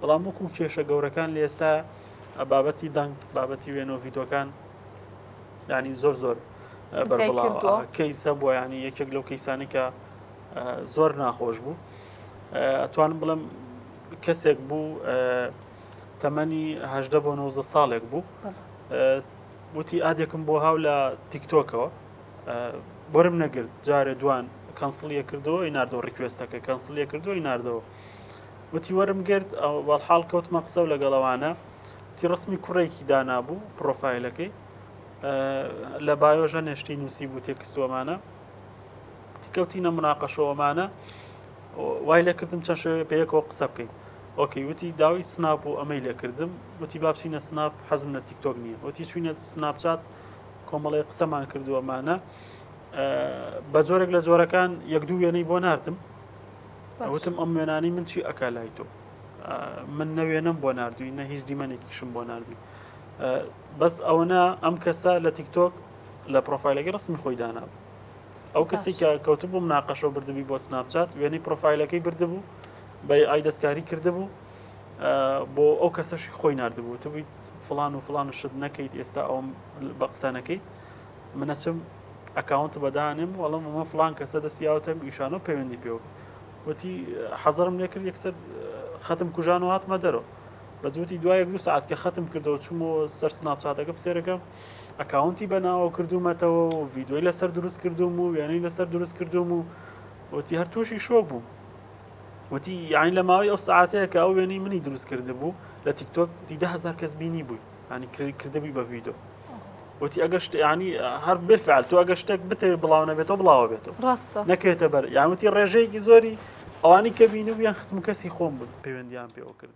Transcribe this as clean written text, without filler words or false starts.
بەڵام وەکو کێشە گەورەکان لە ئێستا بابەتی دەنگ بابەتی وێنە و ڤیدۆکان ینی زۆر زۆر بەربڵاوە کەیسە بۆ ینی یەکێک لەو کەیسانی کە زۆر ناخۆش بوو ئەتوانم بڵێم کەسێک بوو تەمەنی هەدە بۆ 90 ساڵێک بوو وتی add ێکم بۆ هاو لە تیکتۆکەوە بۆرم نەگرت جارێ دوان cancel ی کردەوە ی ناردەوە request ەکە cancel ی کردەوە ی ناردەوە وتی وەرم گرت وەڵحاڵ کەوتمە قسە و لەگەڵەوانە تی ڕسمی کوڕێکی دانابوو پرۆفایلەکەی لە bio ژە نێشتی نووسی بوو تێکستوەمانە کەوتینە مناقەشەوەمانە وای لێکردم چەند شەوێ پێیەکەوە قسە بکەین okay وتی داوای سناپ و ئەمەی لێکردم وتی با بچینە سناپ حەزم لە تیکتۆک نییە وتی چوینە سناپچات کۆمەڵی قسەمان کردووەمانە بە جۆرێک لە جۆرەکان یەک دوو وێنەی بۆ ناردم وتم ئەم وێنانی من چی ئەکا لای تۆ من نەوێنم بۆ نردووی نە هیچ دیمەنێکیشم بۆ نردووی بەس ئەوەنە ئەم کەسە لە تیکتۆک لە پرۆفایلەکەی ڕسمی خۆی دانابوو ئەو کەسی کە کەوتبوو مناقەشە بردبی بۆ سناپچات وێنەی پرۆفایلەکەی بردبوو بە AI دەستکاری کردبوو بۆ ئەو کەسەشی خۆی نردبوو تبووی فلان و فلان شت نەکەیت ئێستا ئەوم بە قسە نەکەیت منەچم account بەدانێم وەڵم ئەمە فلان کەسە دەستیاوتم ئیشانە پەیوەندی پێوە وتی حەزرم لێ کرد یەکسەر خەتم کوژان و هاتمە دەرەوە بەس وتی دوای یەک دوو ساعت کە خەتم کردەوە چوومەوە سەر سناپچاتەکە پسێرەکەم account ی بەناوە کردوومەتەوە و ڤیدیۆی لەسەر دروست کردوم و وێنەی لەسەر دروست کردوم و وتی هەر تووشی شۆک بووم وتی یانی لە ماوەی ئەو ساعتەیە کە ئەو وێنەی منی دروست کردبوو لە تیکتۆک وتی 10000 کەس بینی بووی ینی کردبووی بە ڤیدیۆ وتی ئەگەر شت ینی هەر بالفعل تۆ ئەگەر شتێک بتەوێت بڵاو نەبێتەوە بڵاوە بێتەوە ڕاستە نەکەوێتە بەر یان وتی ڕێژەیەکی زۆری ئەوانی کە بینیبوویان خزم و کەسی خۆم بوون پەیوەندیان پێوە کرد.